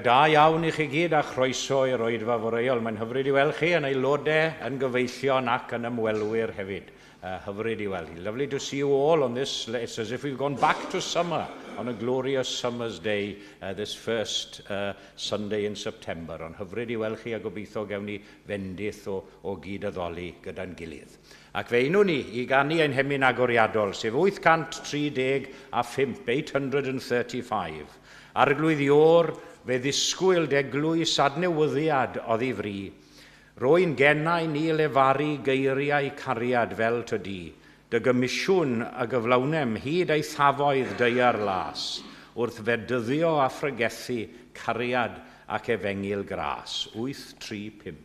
Da iawn i chi gyd a chroeso i'r oedfa foreol. Mae'n hyfryd i weld chi yn aelodau, yn gyfeillion ac yn ymwelwyr hefyd. Hyfryd i weld. Lovely to see you all on this. It's as if we've gone back to summer on a glorious summer's day, this first Sunday in September. Ond hyfryd i weld chi a gobeithio gewn ni fendith o gyd-addoli gyda'n gilydd. Ac fe unwn ni i ganu ein hemyn agoriadol, sef 835, 835. Arglwydd Iôr, fe ddisgwyl d'eglwys adnewyddiad oddi fri. Rwy'n genau ni lefaru geiriau cariad fel tydi. Dy gomisiwn a gyflawnem hyd eithafoedd daear las, wrth fedyddio a phregethu cariad ac efengyl gras. 835.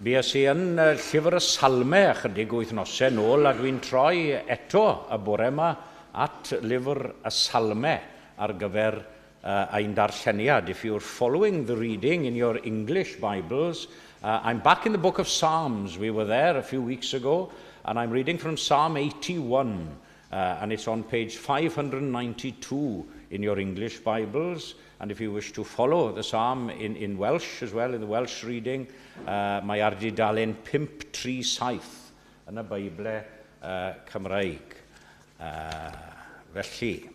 Bues i yn llyfr y Salmau ychydig wythnosau nôl, a dwi'n troi eto y bore yma at lyfr y Salmau ar gyfer ein darlleniad. If you're following the reading in your English Bibles, I'm back in the book of Psalms. We were there a few weeks ago, and I'm reading from Psalm 81, and it's on page 592 in your English Bibles, and if you wish to follow the psalm in Welsh as well, in the Welsh reading, mae ar dudalen 537 yn y Beiblau Cymraeg. Felly,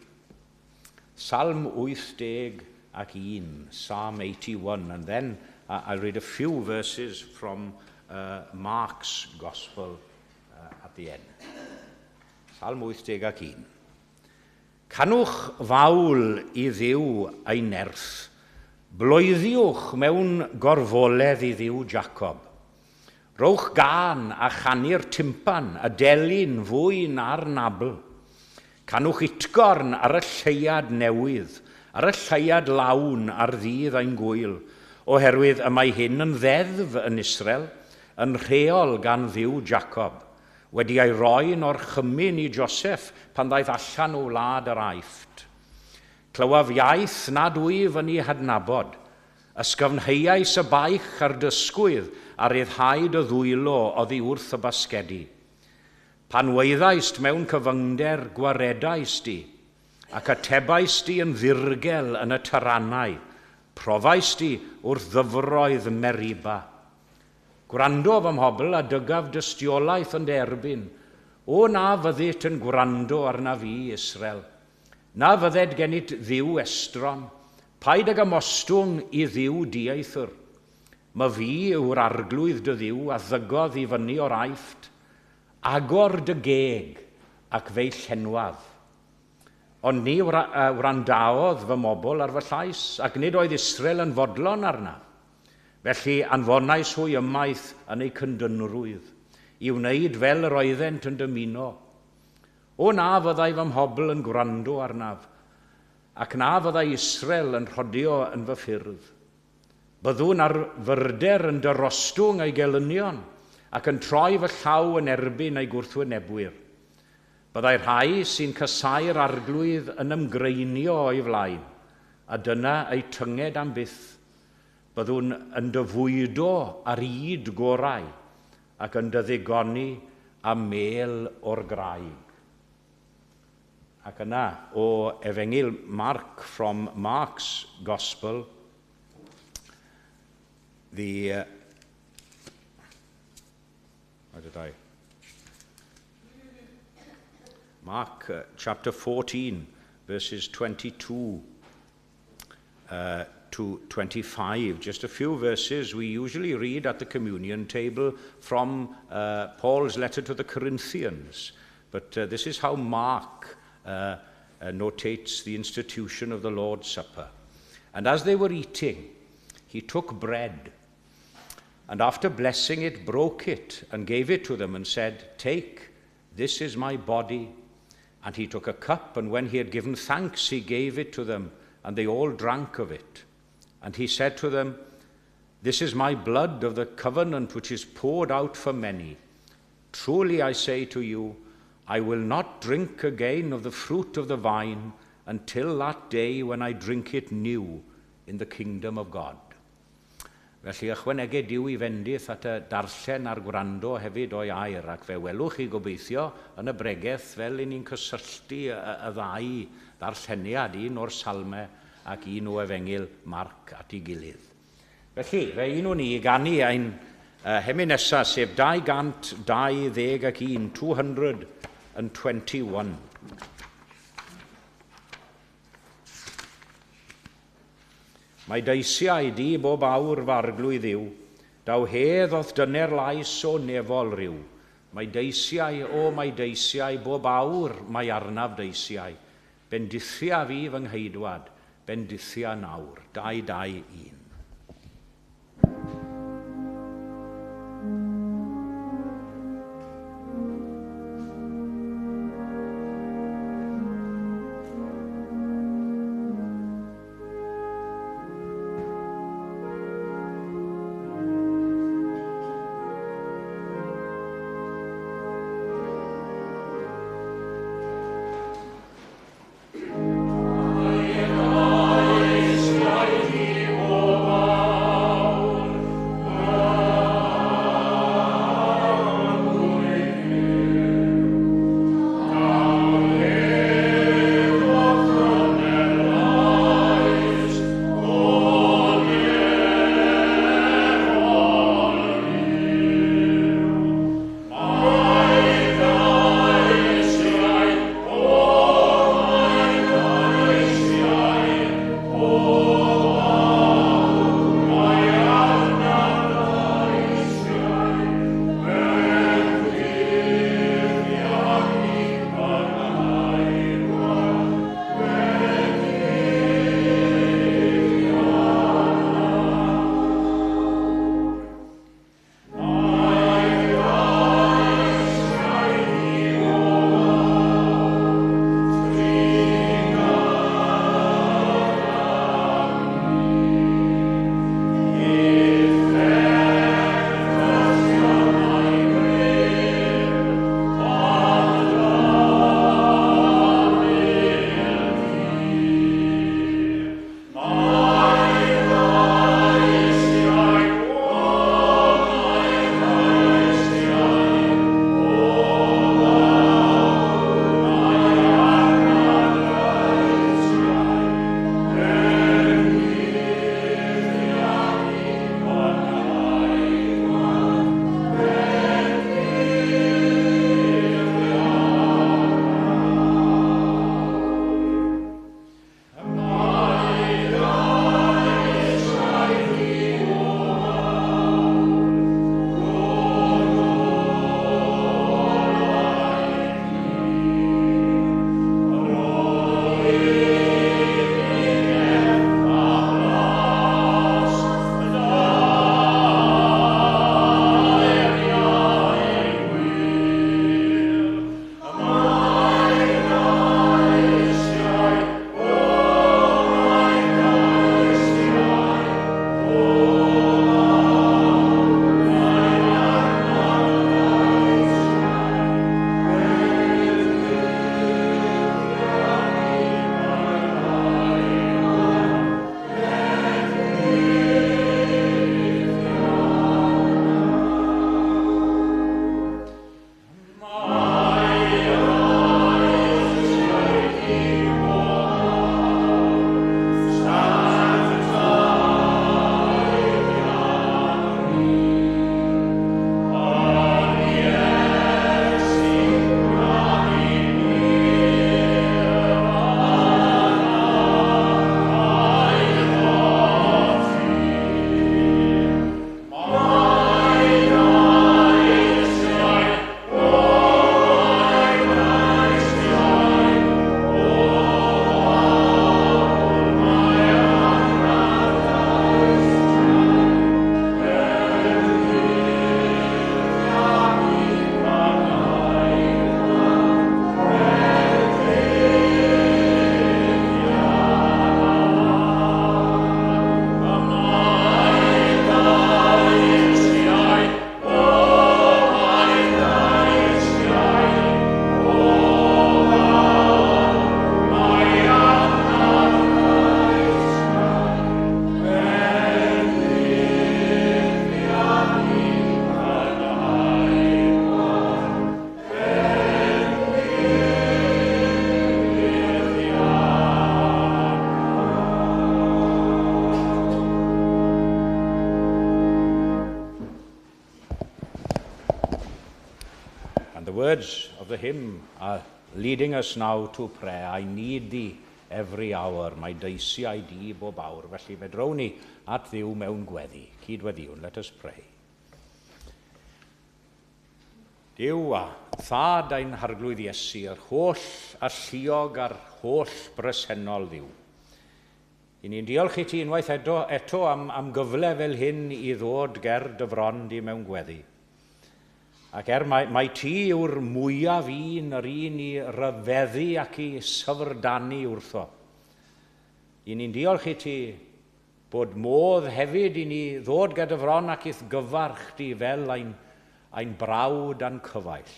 Salm 81, Psalm 81, and then I'll read a few verses from Mark's Gospel at the end. Salm 81. Canwch fawl i Dduw ei nerth, bloeddiwch mewn gorfoledd i Dduw Jacob. Rowch gân a chanu'r timpan, a delyn fwy na'r nabl. Canwch utgorn ar y lleuad newydd, ar y lleuad lawn ar ddydd ein gwyl, oherwydd y mae hyn yn ddeddf yn Israel, yn rheol gan Dduw Jacob, wedi ei roi'n orchymyn i Joseph pan ddaeth allan o wlad yr Aifft. Clywaf iaith nad wyf yn ei hadnabod, ysgyfnheuais y baich a'r dysgwydd a ryddhau dy ddwylo oddi wrth y basgedi. Pan waeddaist mewn cyfyngder, gwaredaist di, ac atebaist di yn ddirgel yn y taranau, profaist di wrth ddyfroedd Meriba. Gwrando fy mhobl a dygaf dystiolaeth yn dy erbyn. O na fyddit yn gwrando arna fi, Israel. Na fydded gennyt dduw estron. Paid ag ymostwng i dduw dieithr. Myfi yw'r arglwydd dy dduw a ddygodd i fyny o'r Aifft. Agor dy geg ac fe'i llenwaf. Ond ni wrandaodd fy mobl ar fy llais, ac nid oedd Israel yn fodlon arnaf. Felly anfonais hwy ymaith yn eu cyndynrwydd, i wneud fel yr oeddent yn dymuno. O na fyddai fy mhobl yn gwrando arnaf, ac na fyddai Israel yn rhodio yn fy ffyrdd. Byddwn ar fyrder yn darostwng ei gelynion, ac yn troi fy llaw yn erbyn ei gwrthwynebwyr. Byddai rhai sy'n casáu'r arglwydd yn ymgreinio o'i flaen, a dyna eu tynged am byth. Byddwn yn dy fwydo ar ŷd gorau ac yn dy ddigoni â mêl o'r graig. Ac yna, o Efengyl Mark, from Mark's Gospel, the... Where did I? Mark chapter 14, verses 22 to 25. Just a few verses we usually read at the communion table from Paul's letter to the Corinthians. But this is how Mark notates the institution of the Lord's Supper. And as they were eating, he took bread, and after blessing it, broke it and gave it to them and said, "Take, this is my body." And he took a cup, and when he had given thanks, he gave it to them, and they all drank of it. And he said to them, "This is my blood of the covenant, which is poured out for many. Truly I say to you, I will not drink again of the fruit of the vine until that day when I drink it new in the kingdom of God." Felly ychwanegu Duw ei fendith at y darllen a'r gwrando hefyd o'i air, ac fe welwch chi gobeithio yn y bregeth fel i ni'n cysylltu y ddau ddarlleniad, un o'r salmau ac un o Efengyl Marc at ei gilydd. Felly, fe unwn ni i ganu ein hemyn nesaf, sef 221, 221. Mae dy eisiau di bob awr fy arglwydd Dduw, daw hedd o'th dyner lais o nefol ryw. Mae dy eisiau, o mae dy eisiau, bob awr mae arnaf dy eisiau. Bendithia fi fy ngheidwad, bendithia nawr. 2, 2, 1. Mae dy eisiau di bob words of the hymn are leading us now to prayer. I need thee every hour, mae d'eisiau di bob awr. Felly fe drown ni at Dduw mewn gweddi. Cydweddïwn, let us pray. Duw a Thad ein Harglwydd Iesu, yr holl alluog a'r holl bresennol Dduw. I ni'n diolch i ti unwaith eto, eto am, am gyfle fel hyn i ddod ger dy fron di mewn gweddi. Ac er mai, mai ti yw'r mwyaf un, yr un i ryfeddu ac i syfrdanu wrtho. I ni'n diolch i ti bod modd hefyd i ni ddod ger dy fron ac i'th gyfarch di fel ein, ein brawd a'n cyfaill.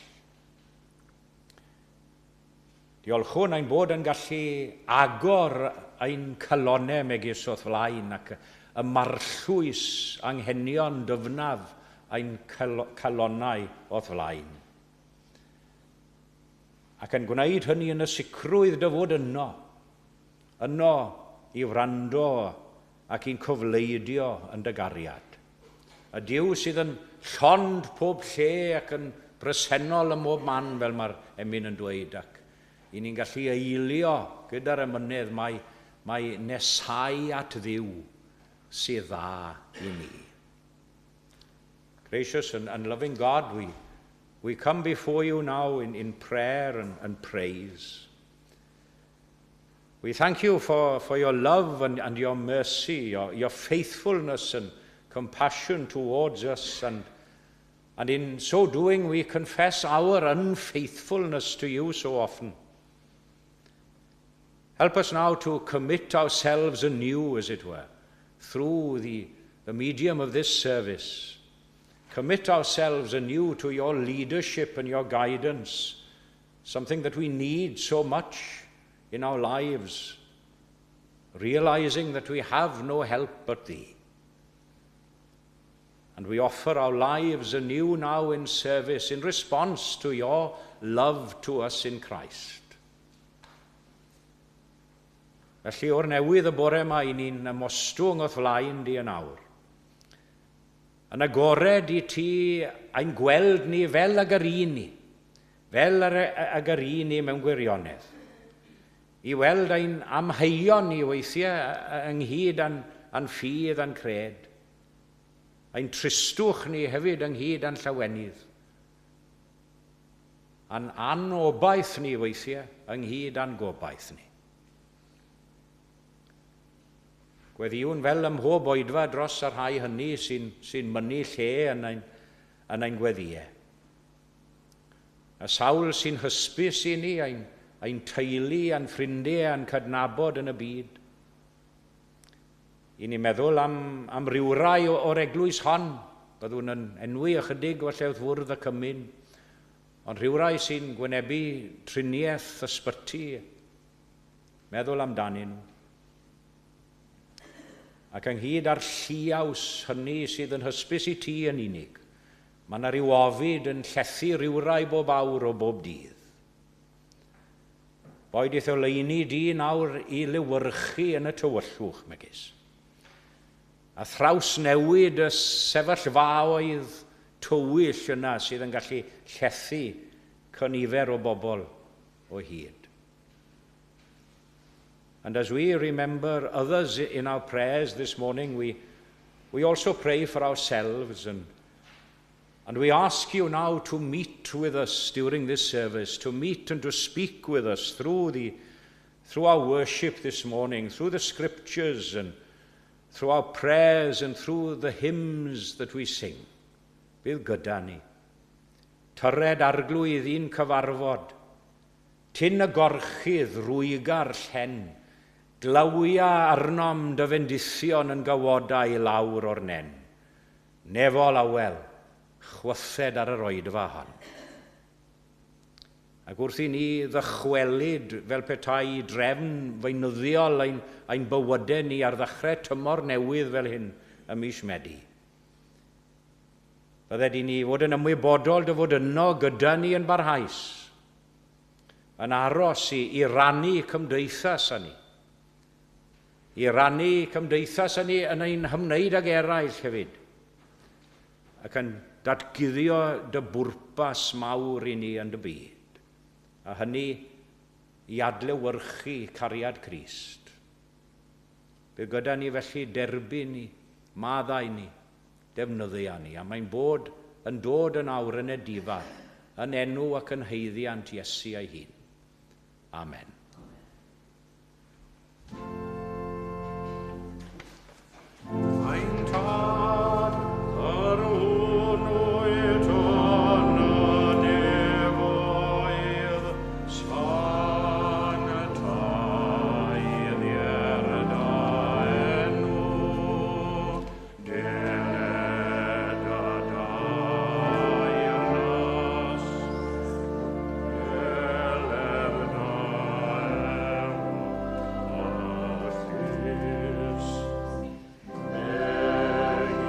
Diolchwn ein bod yn gallu agor ein calonnau megis o'th flaen ac ymarllwys anghenion dyfnaf ein calonnau o'th flaen. Ac yn gwneud hynny yn y sicrwydd dy fod yno, yno i wrando ac i'n cofleidio yn dy gariad. Y Duw sydd yn llond pob lle ac yn bresennol ym mhob man, fel mae'r emyn yn dweud, ac i ni'n gallu eilio gyda'r emynydd mai, mai nesau at Dduw sydd dda i ni. Gracious and, and loving God, we, we come before you now in, in prayer and, and praise. We thank you for, for your love and, and your mercy, your, your faithfulness and compassion towards us. And, and in so doing, we confess our unfaithfulness to you so often. Help us now to commit ourselves anew, as it were, through the, the medium of this service. Commit ourselves anew to your leadership and your guidance, something that we need so much in our lives, realizing that we have no help but Thee. And we offer our lives anew now in service, in response to your love to us in Christ. Felly o'r newydd y bore yma, i ni'n ymostwng o'th flaen di yn awr. Yn agored i ti ein gweld ni fel ag yr un ni, fel ag yr un ni mewn gwirionedd. I weld ein amheuon ni weithiau ynghyd â'n, â'n ffydd a'n cred. Ein tristwch ni hefyd ynghyd â'n llawenydd. A'n anobaith ni weithiau ynghyd â'n gobaith ni. Gweddïwn fel ym mhob oedfa dros y rhai hynny sy'n, sy mynnu lle yn ein, yn ein gweddïau. Y sawl sy'n hysbys i ni, ein, ein teulu, a'n ffrindiau, a'n cydnabod yn y byd. I ni meddwl am, am rywrai o'r eglwys hon, byddwn yn enwi ychydig falle wrth fwrdd y cymun, ond rhywrai sy'n gwynebu triniaeth ysbyty, meddwl amdanyn nhw. Ac ynghyd â'r lliaws hynny sydd yn hysbys i ti yn unig, mae yna rhyw ofid yn llethu rhywrai bob awr o bob dydd. Boed i'th oleuni di nawr i lewyrchu yn y tywyllwch, megis. A thrawsnewid y sefyllfaoedd tywyll yna sydd yn gallu llethu cynifer o bobl o hyd. And as we remember others in our prayers this morning, we, we also pray for ourselves and, and we ask you now to meet with us during this service, to meet and to speak with us through, the, through our worship this morning, through the scriptures and through our prayers and through the hymns that we sing. Bydd gyda ni. Tyred Arglwydd i'n cyfarfod. Tyn y gorchudd rwyga'r llen. Glawia arnom dy fendithion yn gawodau i lawr o'r nen. Nefol awel, chwythed ar yr oedfa hon. Ac wrth i ni ddychwelyd fel petai drefn feunyddiol ein, ein bywydau ni ar ddechrau tymor newydd fel hyn ym mis Medi. Bydded i ni fod yn ymwybodol dy fod yno gyda ni yn barhaus, yn aros i, i rannu cymdeithas â ni, i rannu cymdeithas â ni yn ein hymwneud ag eraill hefyd. ac yn datguddio dy bwrpas mawr i ni yn dy byd. A hynny i adlewyrchu cariad Crist. Bydd gyda ni felly derbyn ni, maddau ni, defnyddio ni, a mae'n bod yn dod yn awr yn edifar, yn enw ac yn haeddiant Iesu ei hun. Amen. Ein Tad, yr hwn wyt yn y nefoedd, sancteiddier dy enw, deled dy deyrnas, deled dy ewyllys, megis yn y nef, felly ar y ddaear hefyd.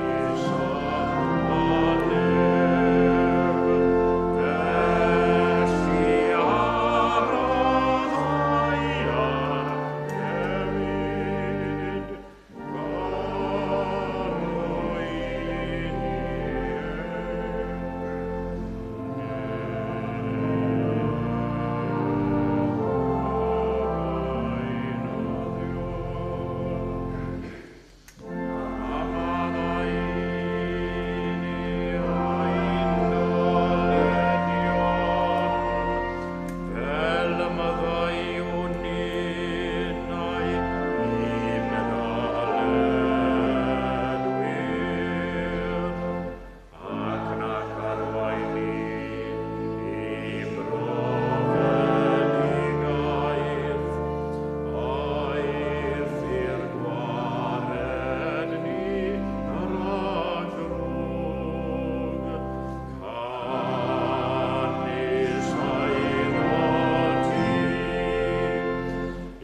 Ga roi i ni A maddau i ni ein dyledion, fel y maddeuwn ninnau i'n dyledwyr, ac nac arwain ni i brofedigaeth, eithr gwared ni rhag drwg. Canys eiddo ti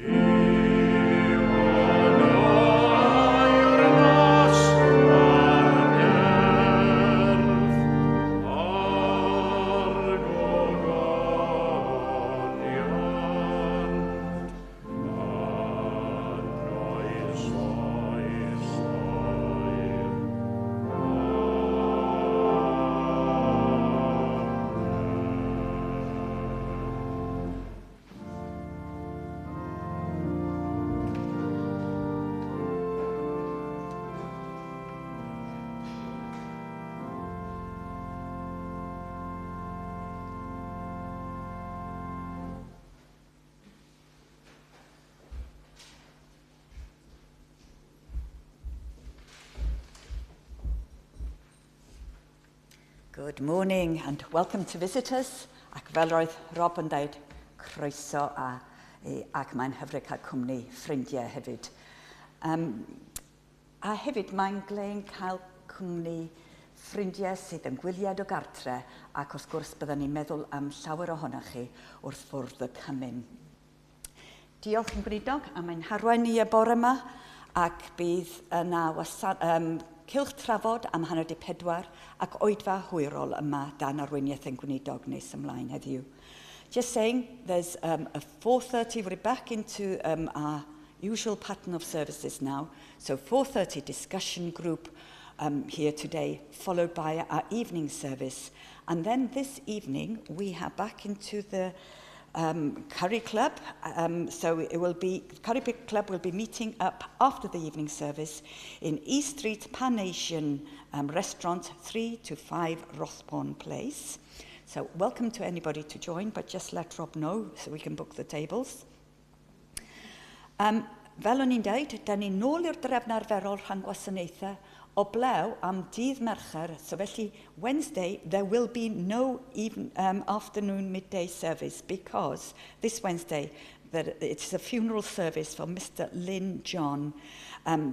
yw y deyrnas a'r nerth a'r gogoniant yn oes oesoedd. Amen. Good morning and welcome to visitors. Ac fel roedd Rob yn dweud, croeso ac mae'n hyfryd cael cwmni ffrindiau hefyd. A hefyd mae'n glên cael cwmni ffrindiau sydd yn gwyliau o gartre, ac wrth gwrs byddwn ni'n meddwl am llawer ohonoch chi wrth fwrdd y cymun. Diolch yn gweinidog am ein harwain ni y bore yma, ac bydd yna cylch trafod am 3:30 ac oedfa hwyrol yma dan arweiniaeth ein gweinidog nes ymlaen heddiw. Just saying, there's a 4:30, we're back into our usual pattern of services now. So 4:30 discussion group here today, followed by our evening service. And then this evening, we are back into the Curry Club. So it will be, Curry Club will be meeting up after the evening service in East Street Pan Asian Restaurant, 3 to 5 Rothbourne Place. So welcome to anybody to join, but just let Rob know so we can book the tables. Fel o'n i'n deud, da ni nôl i'r drefn arferol rhan gwasanaethau heblaw am dydd Mercher, so felly Wednesday there will be no even afternoon midday service because this Wednesday that it's a funeral service for Mr. Lynn John.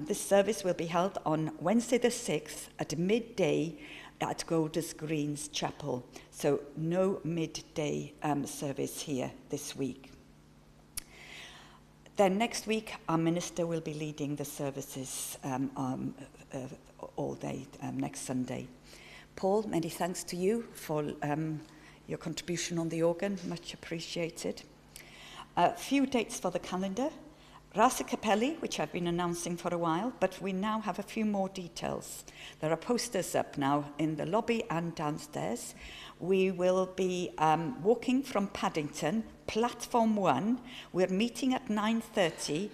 This service will be held on Wednesday the 6th at midday at Golders Green's Chapel. So no midday service here this week. Then next week, our minister will be leading the services all day next Sunday. Paul, many thanks to you for your contribution on the organ, much appreciated. A few dates for the calendar. Ras y Capeli, which I've been announcing for a while, but we now have a few more details. There are posters up now in the lobby and downstairs. We will be walking from Paddington, platform 1. We're meeting at 9:30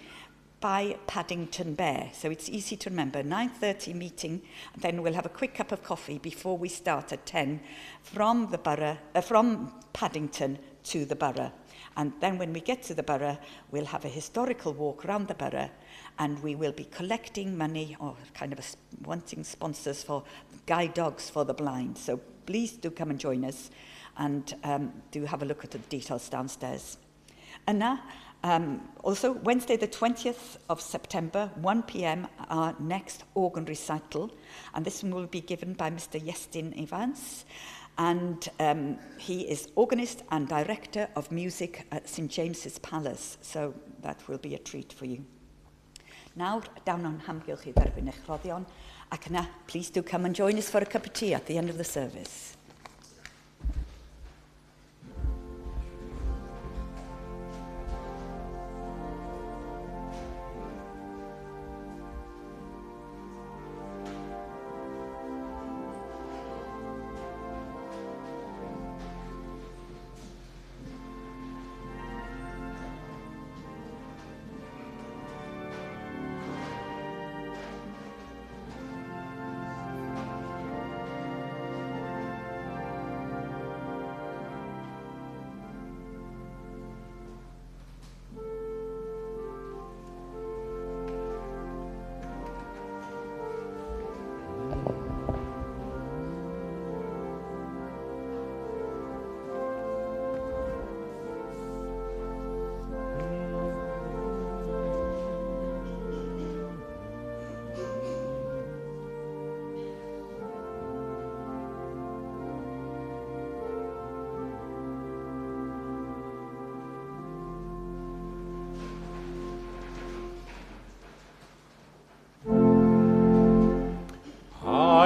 by Paddington Bear. So it's easy to remember, 9:30 meeting, and then we'll have a quick cup of coffee before we start at 10 from the borough, from Paddington to the borough. And then when we get to the borough, we'll have a historical walk around the borough, and we will be collecting money, or kind of wanting sponsors for guide dogs for the blind. So please do come and join us, and do have a look at the details downstairs. Yna, also, Wednesday the 20th of September, 1 p.m, our next organ recital, and this one will be given by Mr. Iestyn Evans, and he is organist and director of music at St. James's Palace, so that will be a treat for you. Nawr, down o'n hamgylch i dderbyn eich rhoddion, ac yna, please do come and join us for a cup of tea at the end of the service.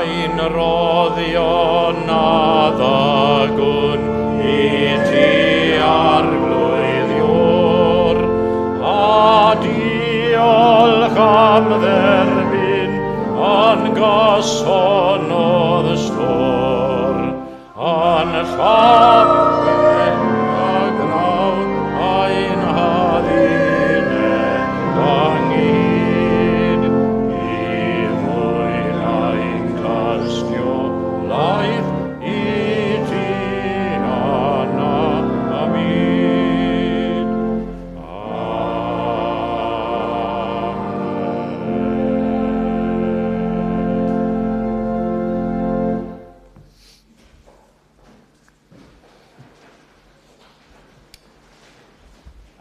Ein roddion a ddygwn i ti Arglwydd Iôr, a diolch am dderbyn yn gyson o stôr, yn llawen a gwnawn ein hadduned ynghyd, i fwynhau'n tystiolaeth i ti yna y byd. Amen.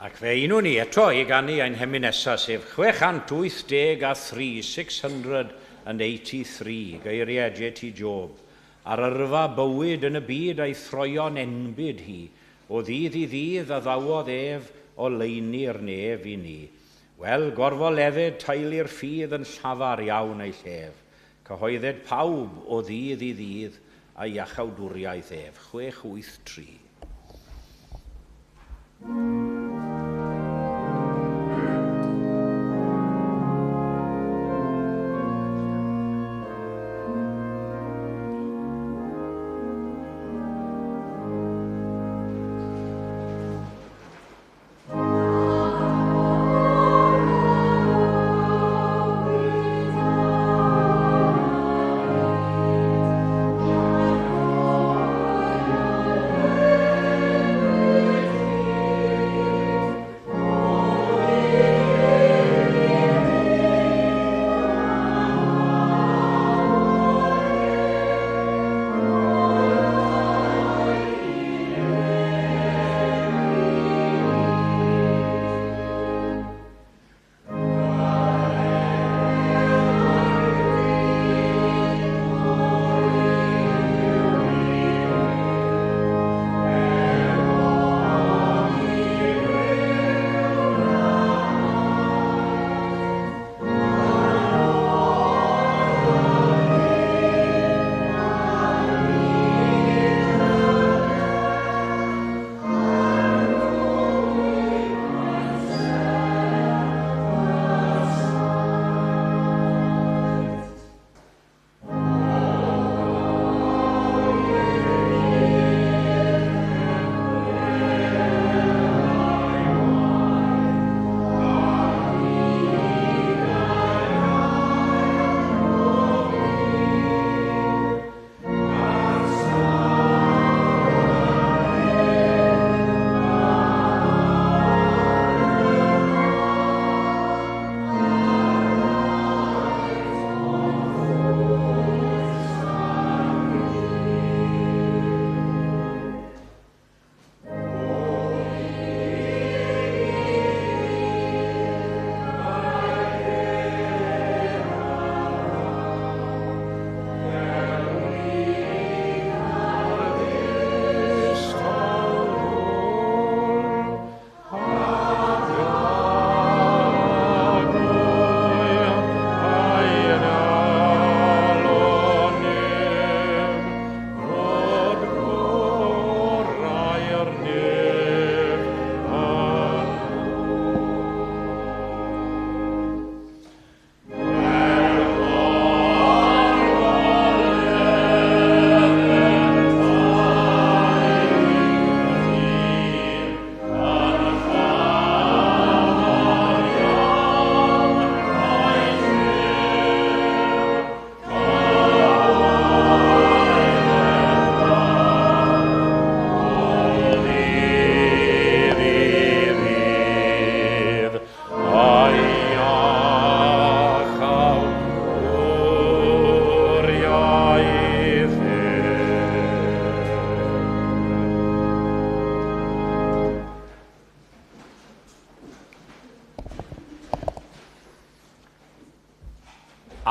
Ac fe unwn ni eto i ganu ein hemyn nesaf, sef 683, 683, geiriau J.T. Job. Ar yrfa bywyd yn y byd a'i throion enbyd hi, o ddydd i ddydd a ddawodd ef o leini'r nef i ni. Wel, gorfolefyd teulu'r ffydd yn llafar iawn ei llef. Cyhoedded pawb o ddydd i ddydd a iachawdwriaeth ef. 683. Thank you.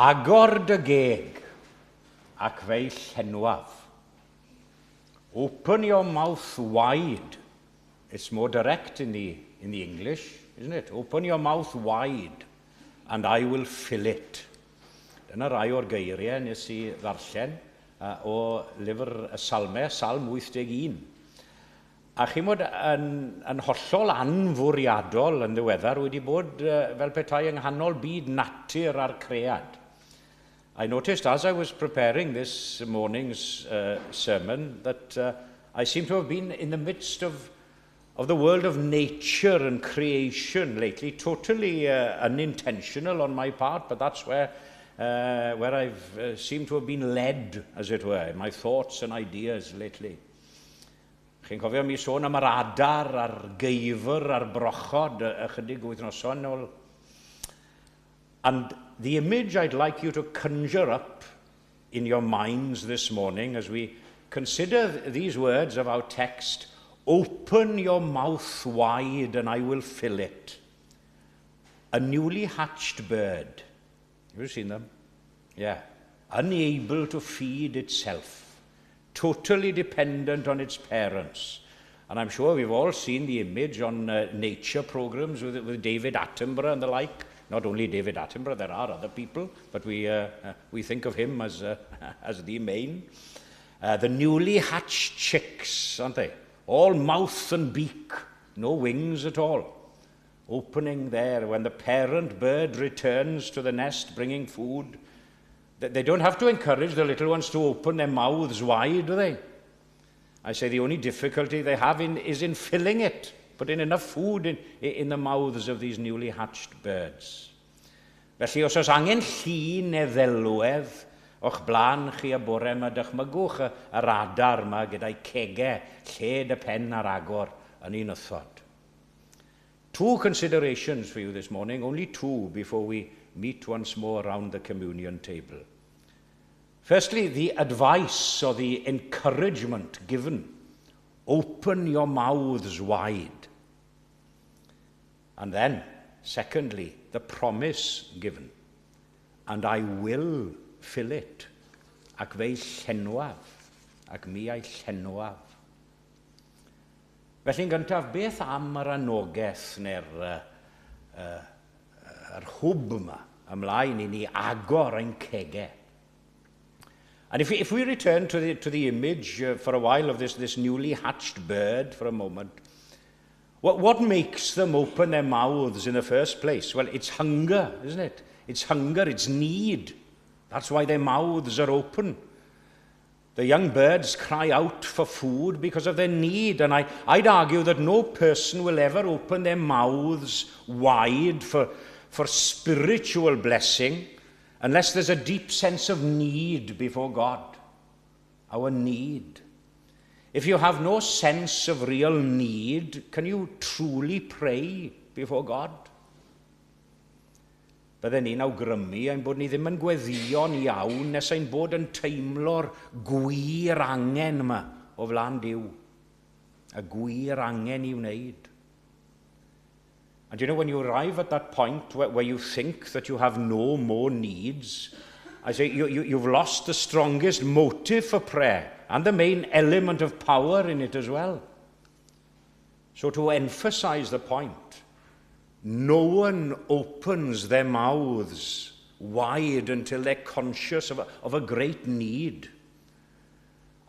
Agor dy geg ac fe'i llenwaf. Open your mouth wide. It's more direct in the English, isn't it? Open your mouth wide and I will fill it. Dyna rai o'r geiriau nes i ddarllen o lyfr y Salmau, Salm 81. A chi'mod yn hollol anfwriadol yn ddiweddar wedi bod fel petai yng nghanol byd natur a'r cread. I noticed as I was preparing this morning's sermon that I seem to have been in the midst of the world of nature and creation lately, totally unintentional on my part, but that's where I've seemed to have been led, as it were, in my thoughts and ideas lately. Chi'n cofio mi sôn am yr adar a'r geifr a'r brochod ychydig wythnosau nôl. And the image I'd like you to conjure up in your minds this morning as we consider these words of our text, "Open your mouth wide and I will fill it." A newly hatched bird. Have you seen them? Yeah. Unable to feed itself. Totally dependent on its parents. And I'm sure we've all seen the image on nature programs with David Attenborough and the like. Not only David Attenborough, there are other people, but we think of him as the main. The newly hatched chicks, aren't they? All mouth and beak, no wings at all. Opening there when the parent bird returns to the nest bringing food. They don't have to encourage the little ones to open their mouths wide, do they? I say the only difficulty they have is in filling it, putting enough food in the mouths of these newly hatched birds. Felly, os oes angen llun neu ddelwedd o'ch blaen chi y bore yma, dychmygwch yr adar yma gyda'i cegau lled y pen ar agor yn eu nythod. Two considerations for you this morning, only two before we meet once more round the communion table. Firstly, the advice or the encouragement given. Open your mouths wide. And then, secondly, the promise given. And I will fill it. Ac fe'i llenwaf. Ac mi a'i llenwaf. Felly'n gyntaf, beth am yr anogaeth neu'r yr hwb yma ymlaen i ni agor ein cegau? And if we return to the image for a while of this newly hatched bird for a moment, what makes them open their mouths in the first place? Well, it's hunger, isn't it? It's hunger, it's need. That's why their mouths are open. The young birds cry out for food because of their need. And I'd argue that no person will ever open their mouths wide for spiritual blessing unless there's a deep sense of need before God. Our need. If you have no sense of real need, can you truly pray before God? Bydden ni'n awgrymu ein bod ni ddim yn gweddïo'n iawn nes ein bod yn teimlo'r gwir angen yma o flaen Duw. Y gwir angen i wneud. And when you arrive at that point where you think that you have no more needs, I say you've lost the strongest motive for prayer and the main element of power in it as well. So to emphasize the point, no one opens their mouths wide until they're conscious of a great need.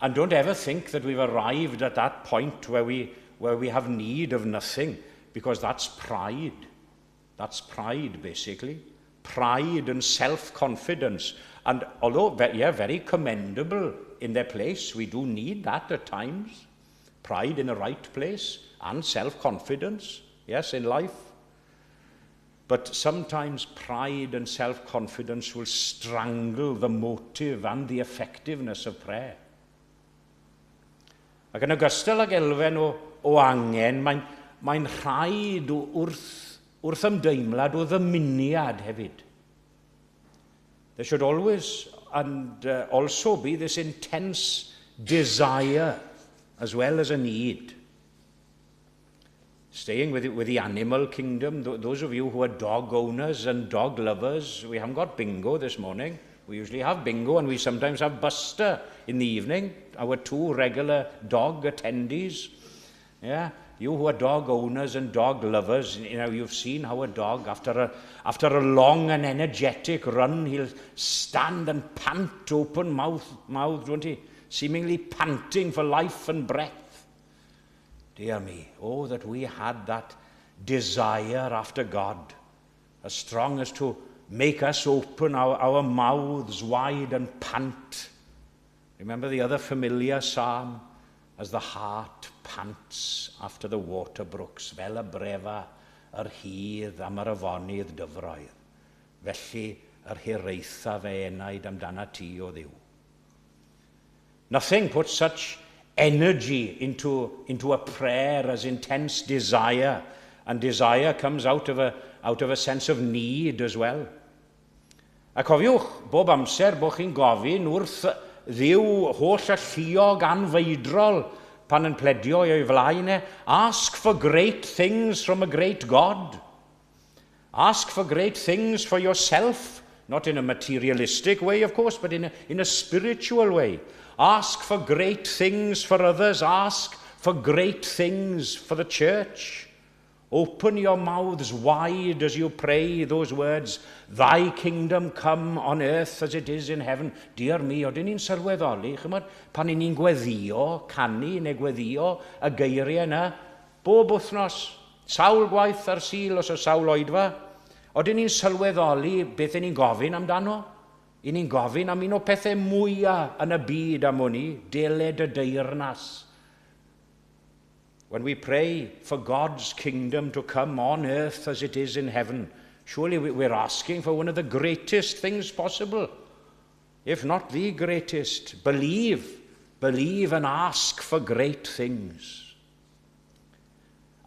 And don't ever think that we've arrived at that point where we have need of nothing, because that's pride. That's pride, basically. Pride and self-confidence. And although, yeah, very commendable in their place, we do need that at times. Pride in the right place and self-confidence, yes, in life. But sometimes pride and self-confidence will strangle the motive and the effectiveness of prayer. Ac yn ogystal ag elfen o angen, mae'n rhaid wrth ymdeimlad o ddymuniad hefyd. There should always and also be this intense desire as well as a need. Staying with the animal kingdom, those of you who are dog owners and dog lovers, we haven't got bingo this morning. We usually have bingo and we sometimes have Buster in the evening, our two regular dog attendees. Yeah, you who are dog owners and dog lovers, you've seen how a dog, after a long and energetic run, he'll stand and pant open mouth, won't he? Seemingly panting for life and breath. Dear me, oh, that we had that desire after God, as strong as to make us open our mouths wide and pant. Remember the other familiar psalm? "As the hart pants after the water brooks, fel y brefa yr hydd am yr afonydd dyfroedd. Felly yr hiraetha fy enaid amdana ti, O Dduw." Nothing puts such energy into a prayer as intense desire, and desire comes out of a sense of need as well. A cofiwch bob amser bod chi'n gofyn wrth Dduw holl alluog anfeidrol pan yn pledio o'i flaen e, ask for great things from a great God. Ask for great things for yourself, not in a materialistic way, of course, but in a spiritual way. Ask for great things for others. Ask for great things for the church. Open your mouths wide as you pray those words, "Thy kingdom come on earth as it is in heaven." Dear me, oedden ni'n sylweddoli, chymod, pan ni'n gweddio, canu neu gweddio y geiriau yna, bob wythnos, sawl gwaith ar Sul os o sawl oedfa, oedden ni'n sylweddoli beth ni'n gofyn amdano? I ni'n gofyn am un o pethau mwyaf yn y byd am hwn i, deled y deyrnas. When we pray for God's kingdom to come on earth as it is in heaven, surely we're asking for one of the greatest things possible, if not the greatest. Believe, believe and ask for great things.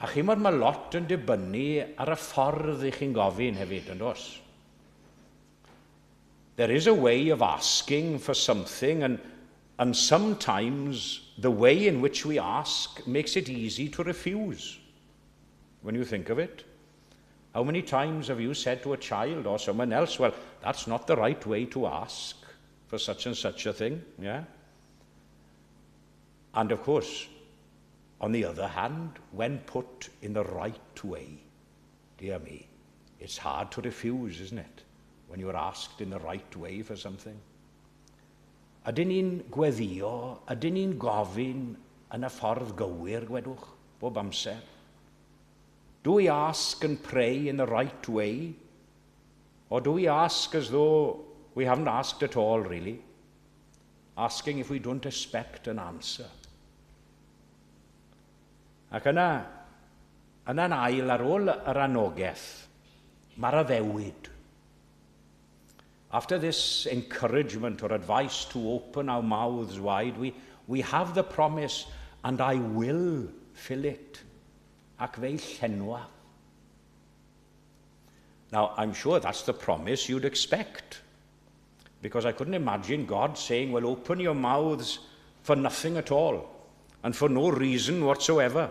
A chimod, mae lot yn dibynnu ar y ffordd i chi'n gofyn hefyd, yn does? There is a way of asking for something, and sometimes the way in which we ask makes it easy to refuse, when you think of it. How many times have you said to a child or someone else, "Well, that's not the right way to ask for such and such a thing," yeah? And of course, on the other hand, when put in the right way, dear me, it's hard to refuse, isn't it? When you're asked in the right way for something. Ydyn ni'n gweddio, ydyn ni'n gofyn yn y ffordd gywir, gwedwch, bob amser? Do we ask and pray in the right way? Or do we ask as though we haven't asked at all, really? Asking if we don't expect an answer. Ac yna, yna'n ail ar ôl yr anogaeth, mae'r addewid. After this encouragement or advice to open our mouths wide, we have the promise, "And I will fill it." Ac fe'i llenwaf. Now, I'm sure that's the promise you'd expect, because I couldn't imagine God saying, "Well, open your mouths for nothing at all and for no reason whatsoever."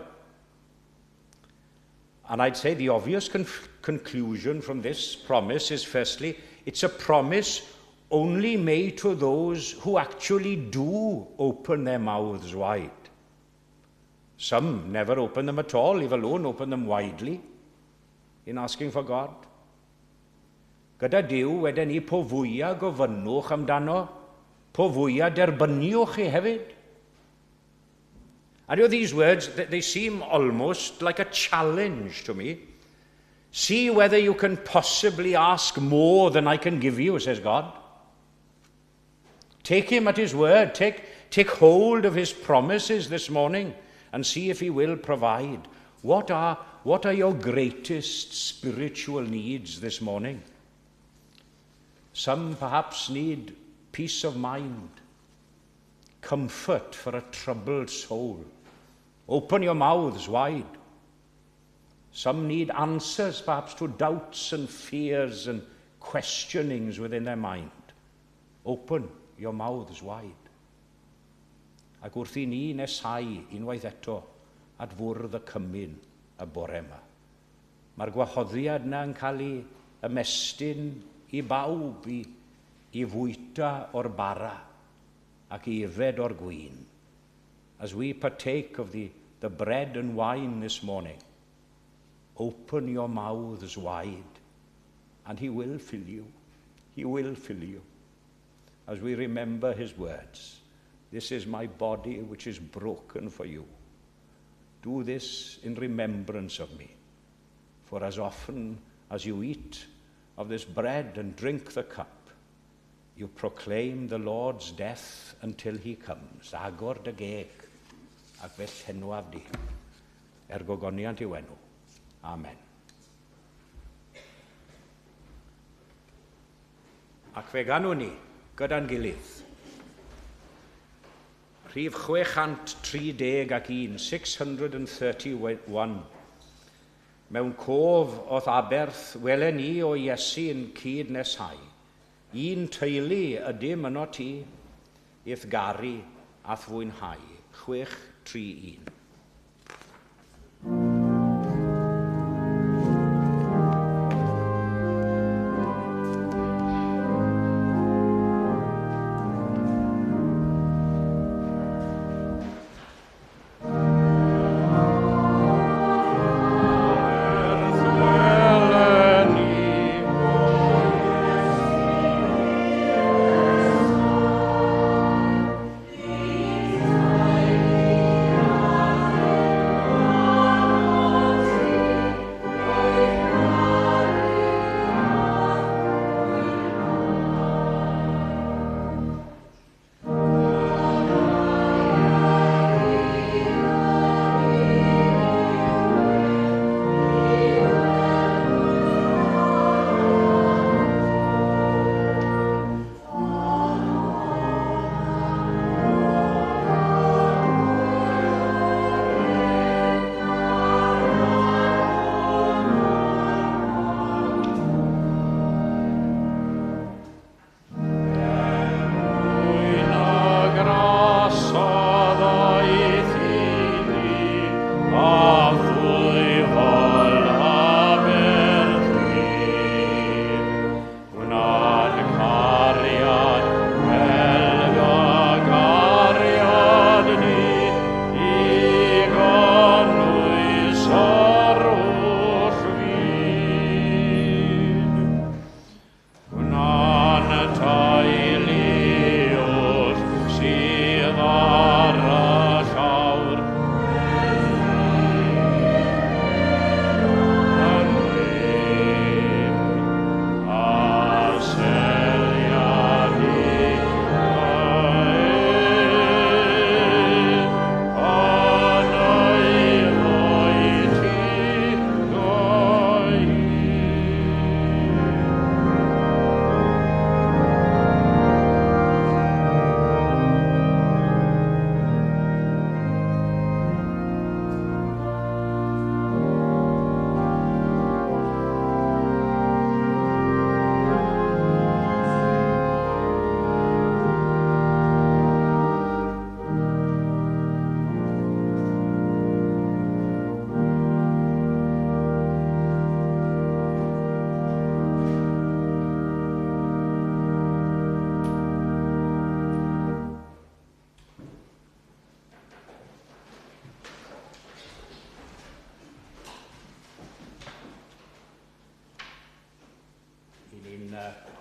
And I'd say the obvious conclusion from this promise is, firstly, it's a promise only made to those who actually do open their mouths wide. Some never open them at all, leave alone open them widely in asking for God. Gyda Duw, wedyn ni, po fwyaf gofynnwch amdano, po fwyaf derbyniwch chi hefyd. And these words, they seem almost like a challenge to me. "See whether you can possibly ask more than I can give you," says God. Take him at his word. Take hold of his promises this morning and see if he will provide. What are your greatest spiritual needs this morning? Some perhaps need peace of mind, comfort for a troubled soul. Open your mouths wide. Some need answers perhaps to doubts and fears and questionings within their mind. Open your mouths wide. Ac wrth i ni nesau unwaith eto at fwrdd y cymun. y bore yma. Mae'r gwahoddiad yna yn cael ei ymestyn i bawb i fwyta o'r bara ac i yfed o'r gwin. As we partake of the bread and wine this morning, open your mouths wide and he will fill you. He will fill you. As we remember his words, "This is my body which is broken for you. Do this in remembrance of me. For as often as you eat of this bread and drink the cup, you proclaim the Lord's death until he comes." Agor dy geg ac fe'th llenwaf di. Er gogoniant i'w enw. Amen. Ac fe ganwn ni gyda'n gilydd. Rhif 631, 631. Mewn cof o'th aberth, wele ni o Iesu'n cyd-neshau. Un teulu ydym ynot ti, i'th garu a'th fwynhau. 631.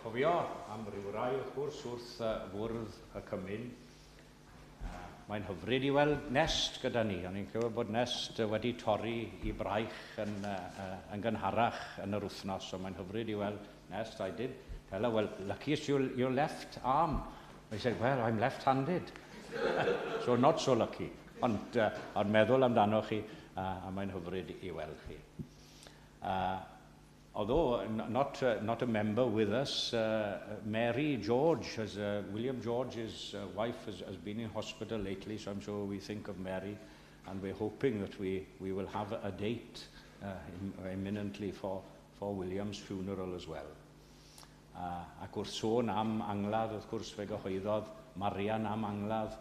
Cofio am ryw rai, wrth gwrs, wrth fwrdd y cymun. Mae'n hyfryd i weld Nest gyda ni. O'n i'n clywed bod Nest wedi torri ei braich yn gynharach yn yr wythnos, so mae'n hyfryd i weld Nest. I did tell her, "Well, lucky it's your left arm." I said, "Well, I'm left-handed. So not so lucky." Ond meddwl amdano chi, a mae'n hyfryd i weld chi. Although not a member with us, Mary George, William George's wife, has been in hospital lately, so I'm sure we think of Mary, and we're hoping that we will have a date imminently for William's funeral as well. Ac wrth sôn am angladd, wrth gwrs fe gyhoeddodd Marian am angladd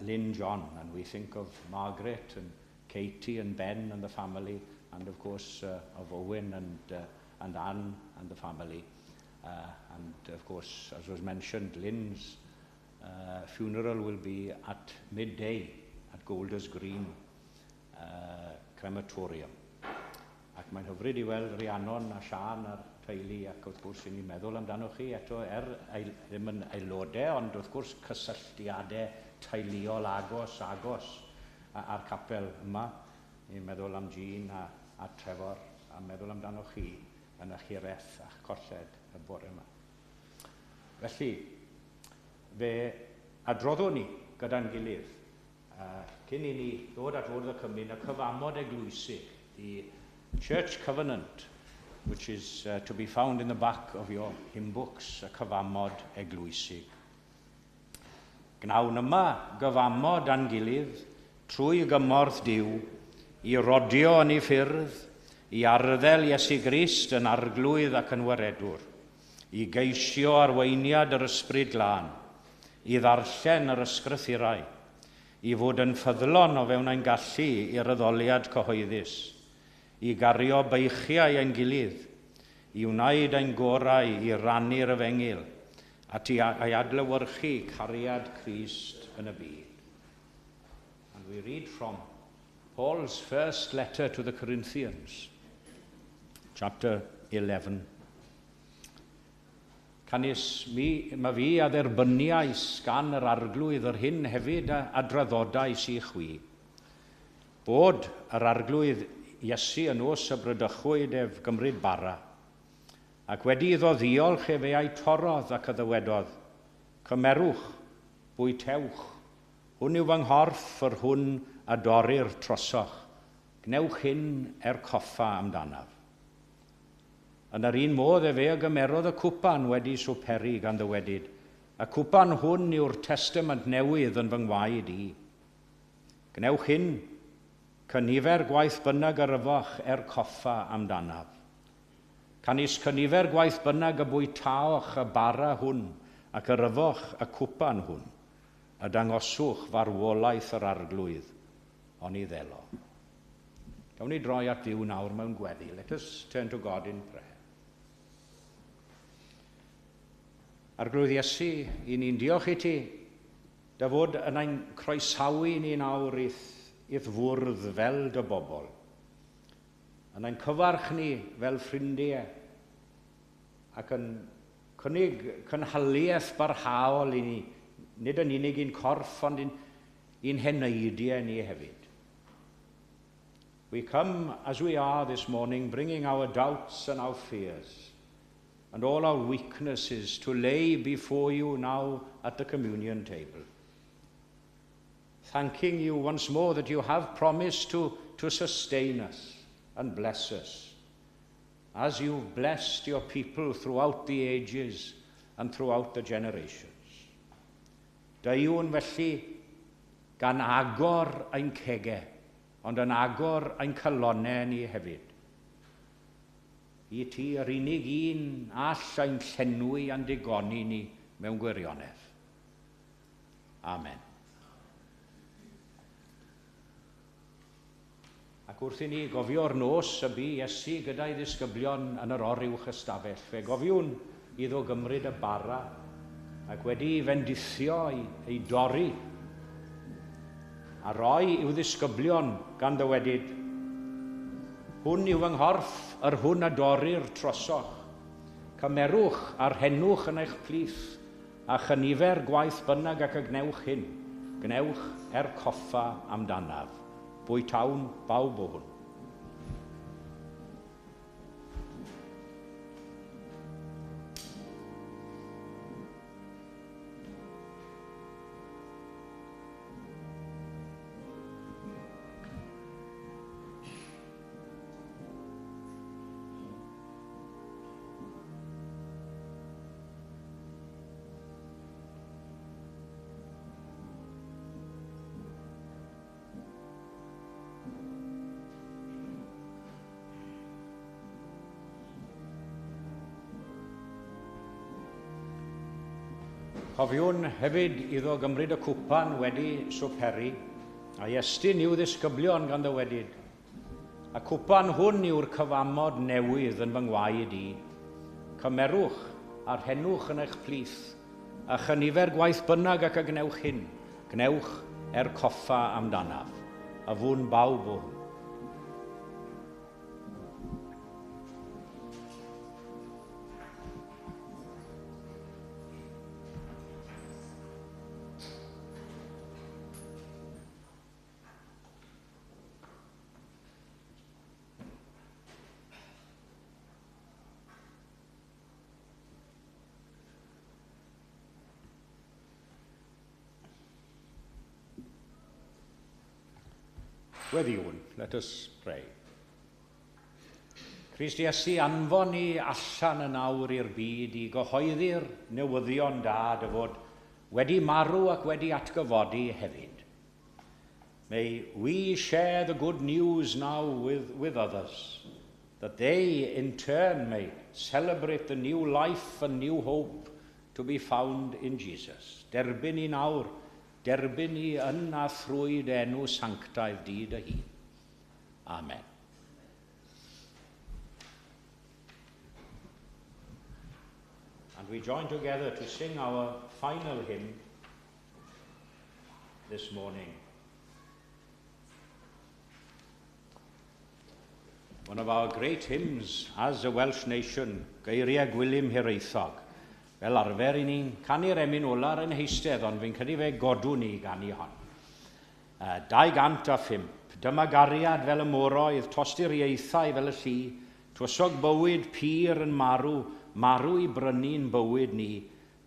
Lynn John, and we think of Margaret and Katie and Ben and the family, and of course of Owen and Anne and the family. And of course, as was mentioned, Lynn's funeral will be at midday at Golders Green Crematorium. Ac mae'n hyfryd i weld Rhiannon a Sian a'r teulu, ac wrth gwrs i ni'n meddwl amdano chi eto, er ddim yn aelodau, ond wrth gwrs cysylltiadau teuluol agos a'r capel yma. Ni'n meddwl am Jean a Trevor, a meddwl amdano chi yn eich hiraeth a'ch colled y bore yma. Felly, fe adroddwn ni gyda'n gilydd, cyn i ni ddod at fwrdd y cymun, y cyfamod eglwysig, the Church Covenant, which is to be found in the back of your hymn books, y cyfamod eglwysig. Gnawn yma gyfamod a'n gilydd trwy gymorth Duw i rodio yn ei ffyrdd, i arddel Iesu Grist yn arglwydd ac yn waredwr, i geisio arweiniad yr Ysbryd Glân, i ddarllen yr ysgrythurau, i fod yn ffyddlon o fewn ein gallu i'r addoliad cyhoeddus, i gario beichiau ein gilydd, i wneud ein gorau i rannu'r efengyl, at i adlewyrchu cariad Crist yn y byd. And we read from Paul's first letter to the Corinthians, chapter 11. Canys mi, mae fi a dderbyniais gan yr arglwydd yr hyn hefyd a draddodais i chwi. Bod yr arglwydd Iesu yn nos y brydychwyd ef gymryd bara, ac wedi iddo ddiolch efe a'i torrodd ac a ddywedodd, cymerwch, bwytewch, hwn yw fy nghorff yr hwn a dorrir trosoch, gwnewch hyn er coffa amdanaf. Yn yr un modd efe a gymerodd y cwpan wedi swperi gan ddywedyd, y cwpan hwn yw'r testament newydd yn fy ngwaed i. Gwnewch hyn, cynifer gwaith bynnag yr yfoch er coffa amdanaf. Canys cynifer gwaith bynnag y bwytaoch y bara hwn ac yr yfoch y cwpan hwn, a dangoswch farwolaeth yr arglwydd, oni ddelo. Gawn ni droi at Dduw nawr mewn gweddi. Let us turn to God in prayer. Arglwydd Iesu, i ni'n diolch i ti, dy fod yn ein croesawu ni nawr i'th fwrdd fel dy bobl. Yn ein cyfarch ni fel ffrindiau ac yn cynnig cynhaliaeth barhaol i ni, nid yn unig i'n corff, ond i'n heneidiau ni hefyd. We come as we are this morning, bringing our doubts and our fears and all our weaknesses to lay before you now at the communion table. Thanking you once more that you have promised to sustain us and bless us, as you've blessed your people throughout the ages and throughout the generations. Deuwn felly gan agor ein cegau, ond yn agor ein calonnau ni hefyd. I ti yr unig un all ein llenwi a'n digoni ni mewn gwirionedd. Amen. Ac wrth i ni gofio'r nos y bu Iesu gyda'i ddisgyblion yn yr oruwch ystafell, fe gofiwn iddo gymryd y bara ac wedi fendithio ei dorri a roi i'w ddisgyblion gan ddywedyd, hwn yw fy nghorff, yr hwn a dorrir trosoch. Cymerwch a rhennwch yn eich plith, a chynifer gwaith bynnag ac y gwnewch hyn, gwnewch er coffa amdanaf. Bwytawn bawb o hwn. Cofiwn hefyd iddo gymryd y cwpan wedi swperi A Iestyn i'w ddisgyblion gan ddywedyd, y cwpan hwn yw'r cyfamod newydd yn fy ngwaed i. Cymerwch a rhennwch yn eich plith, a chynifer gwaith bynnag ac a gwnewch hyn, gwnewch er coffa amdanaf, a fwn bawb o hwn. Gweddïwn, let us pray. Crist Iesu, anfon ni allan yn awr i'r byd i gyhoeddi'r newyddion da dy fod wedi marw ac wedi atgyfodi hefyd. May we share the good news now with others, that they in turn may celebrate the new life and new hope to be found in Jesus. Derbyn ni nawr, derbyn ni yn a thrwy dy enw sanctaidd di dy hun. Amen. And we join together to sing our final hymn this morning. One of our great hymns as a Welsh nation, Geiriau Gwilym Hiraethog. Fel arfer, i ni'n canu'r emyn ola ar ein heistedd, ond fi'n credu fe godwn ni ganu hon. 205. Dyma gariad fel y moroedd, tosturiaethau fel y lli, twysog bywyd pur yn marw, marw i brynu'n bywyd ni.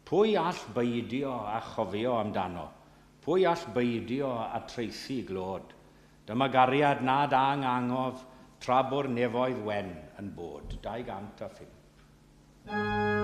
Pwy all beidio a chofio amdano? Pwy all beidio a traethu glod? Dyma gariad nad ang angof, tra bo'r nefoedd wen yn bod. 205. Dyma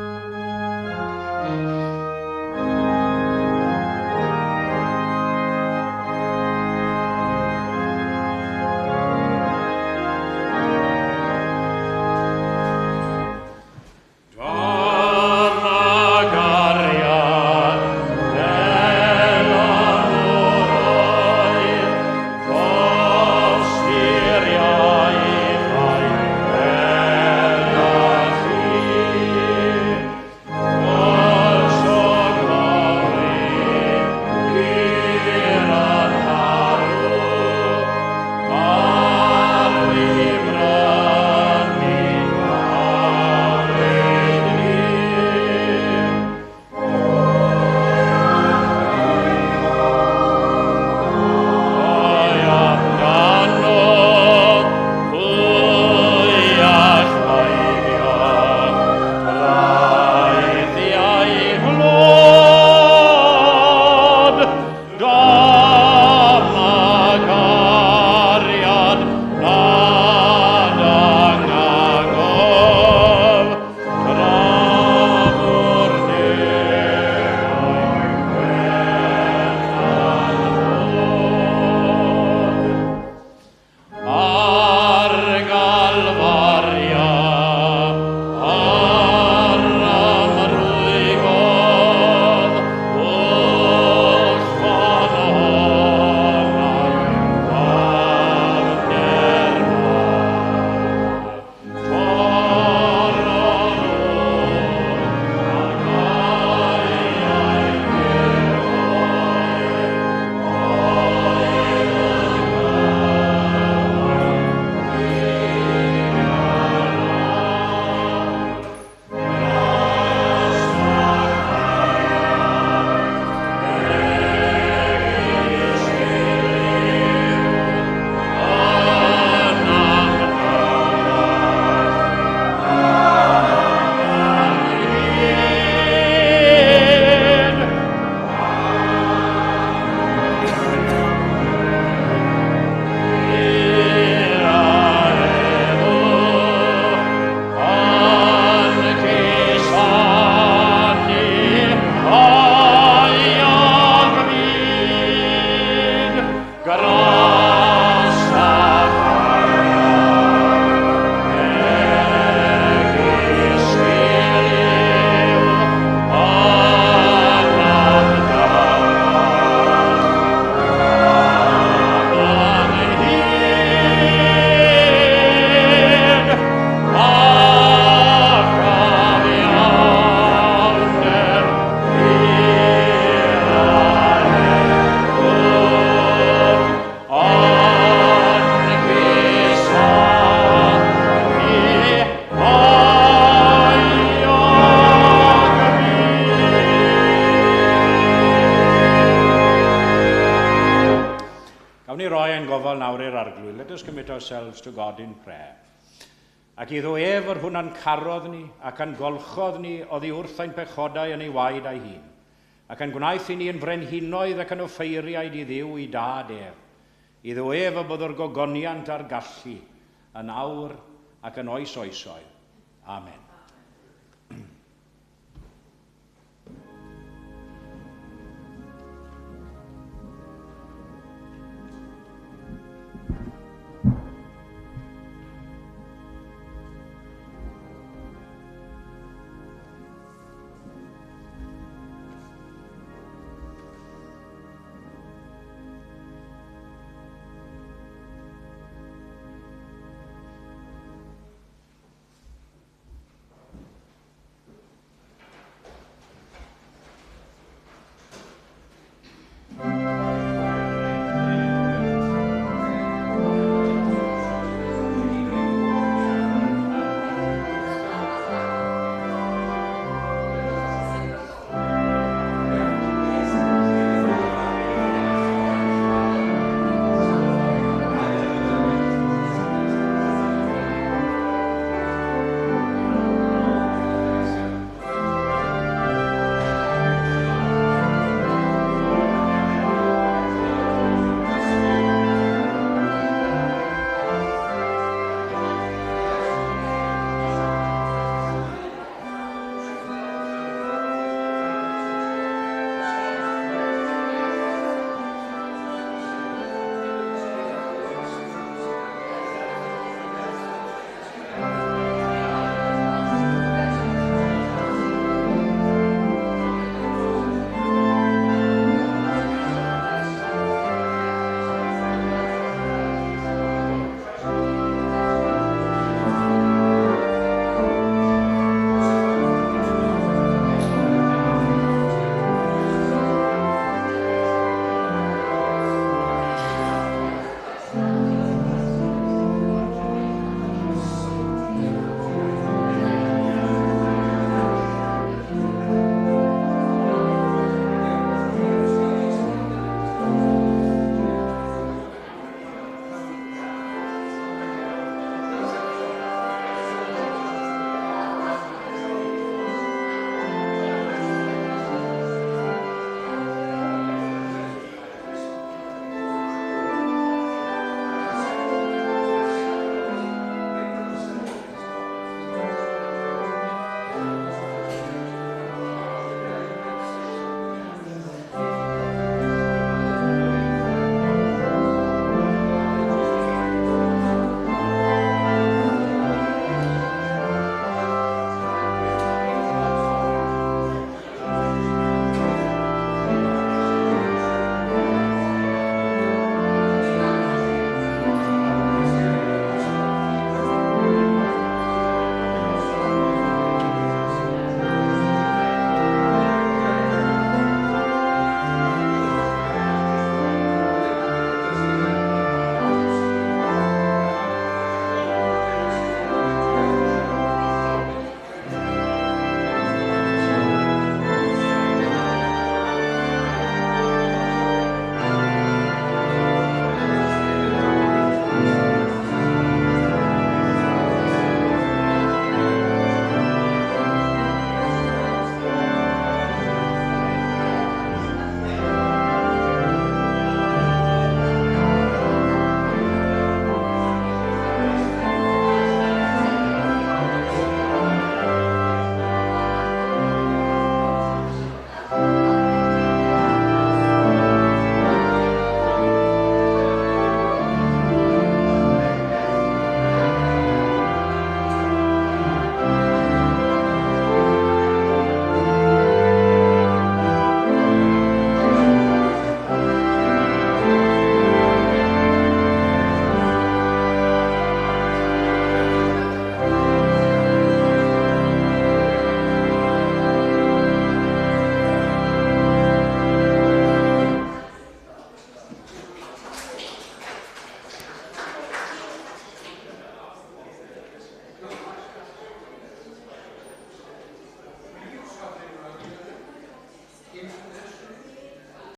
Nawn ni roi ein gofal nawr i'r Arglwydd. Let us commit ourselves to God in prayer. Ac iddo ef yr hwn a'n carodd ni ac a'n golchodd ni oddi wrth ein pechodau yn ei waed ei hun, ac a'n gwnaeth i ni yn frenhinoedd ac yn offeiriaid i Dduw ei dad ef. Iddo ef y byddo'r gogoniant a'r gallu yn awr ac yn oes oesoedd. Amen.